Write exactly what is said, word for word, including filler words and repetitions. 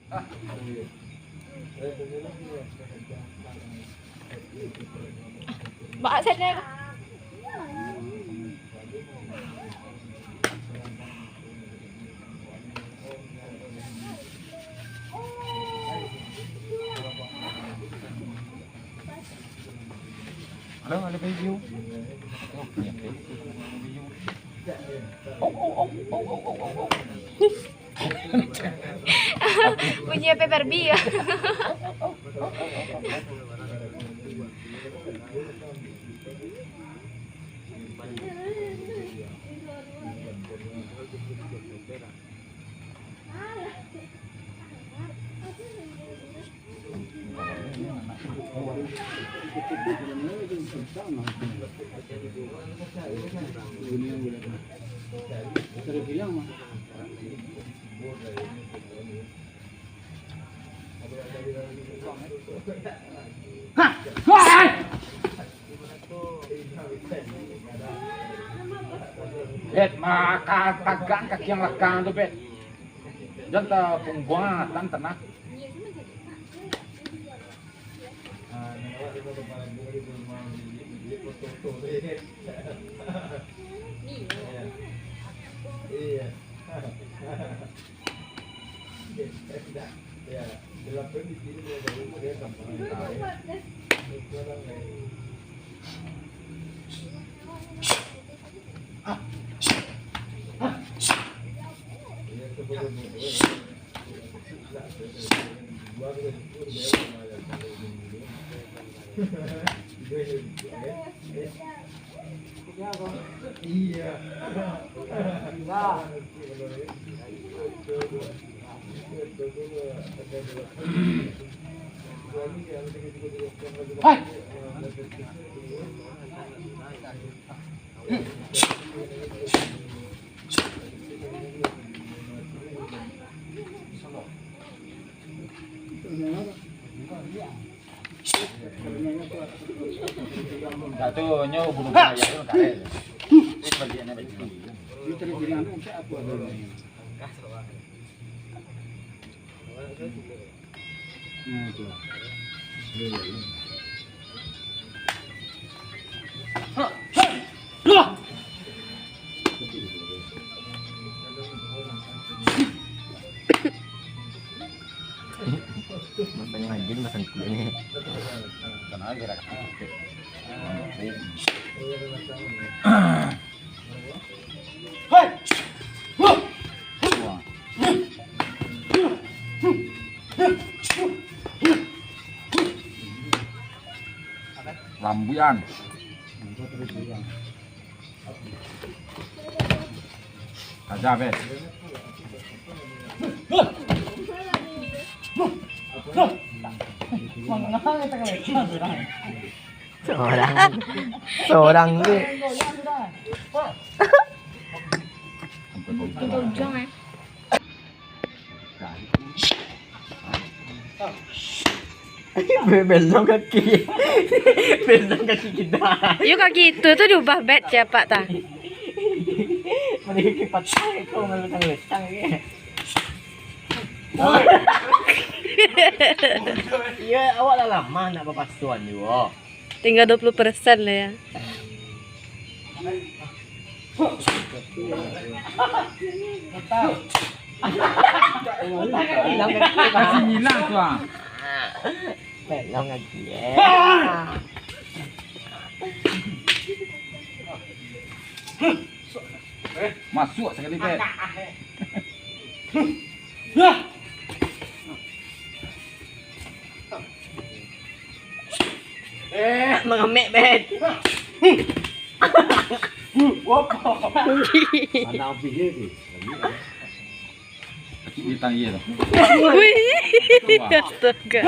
Bak sini. Halo, halo, Bayu. Oh, iya, Bayu. Oh, oh, oh. Bunyi apa Barbie ya? Bet, maka tagak kaki yang lakang tu, Bet. Jan tapungguang atan tanah. Iya. Dah tu, nyo bulu ayam tu karet. Itu baliaknyo baju. Nah, itu. Masanya anjing, masanya kulit ni. Tenang aja, Rak. Hei! Wah. Lambian. Aja, Bet. Sorang. Sorang tu. Itu ujung, eh. Be-, belong kaki. Belong kaki kita. Yo kaki itu tu diubah bet siapa ta? Mending kipas tarik kau malu tang letang ke. Iya, awak lah lama nak bapasuan juga. Tinggal dua puluh persen lah ya. Masih ngilang tu ah. Tolong lagi ya. Masuk sekali, Bet. Eh, mengemek, Bet. Mana api dia tu? Kecil dia tang iya tu. Wih, astaga.